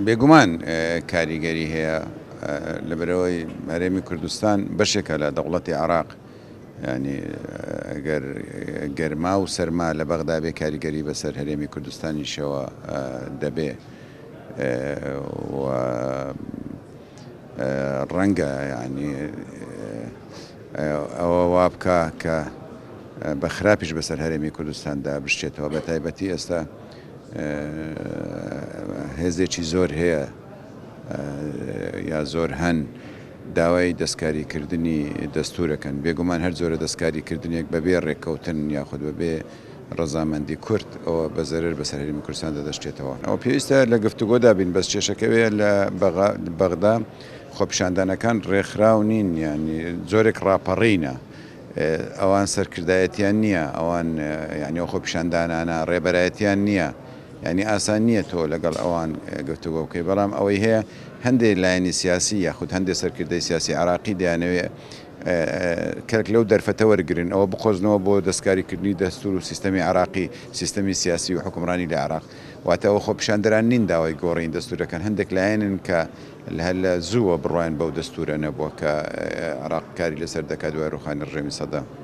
بێگومان کاریگەری هەیە، لەبەرئەوەی هەرێمی کوردستان بەشێکە لە دەوڵەتی عێراق، یانی ئەگەر گەرما و سەرما لە بەغدا بێ کاریگەری بەسەر هەرێمی کوردستانیشەوە دەبێ و ڕەنگە یانی ئەوە وا بکا کە بە خراپیش بەسەر هەرێمی کوردستاندا بشچێتەوە بە تایبەتی ئێستا هێزێکی زۆر هەیە یا زۆر هەن داوای دەستکاریکردنی دەستورەکەن بێگومان هەر جۆرە دەستکاریکردنێک بەبێ ڕێککەوتن یاخود بەبێ ڕەزامەندی کورد ئەوە بە زەرەر بەسەر هەرێمی کوردستاندا دەشکێتەوە. ئەوە پێویستە لە گفتوگۆدا بین بەس کێشەکەوێ لە بەغدا خۆپیشاندانەکان ڕێکخراو نین یانی جۆرێک ڕاپەڕینە ئەوان سەرکردایەتیان نییە ئەوان یانی ئەو خۆپیشاندانانە ڕێبەرایەتیان نییە یانی ئاسان نییە تۆ لەگەڵ ئەوان گفتوگۆ بکەی بەڵام ئەوەی هەیە هەندێک لایەنی سیاسی یاخود هەندێک سەرکردەی سیاسی عێراقی دەیانەوێ کەلک لەو دەرفەتە وەرگرن ئەوە بقۆزنەوە بۆ دەستکاریکردنی دەستور و سیستەمی عێراقی سیستەمی سیاسی و حوکمڕانی لە عێراق واتە ئەوە خۆپیشاندەران نین داوای گۆڕین دەستورەکەن هەندێک لایەنن کە هەر لە زووە بڕوایان بەو دەستورە نەبووە کە عێراق کاری لەسەر دەکات دوای ڕوخانی ڕژێمی سەدام.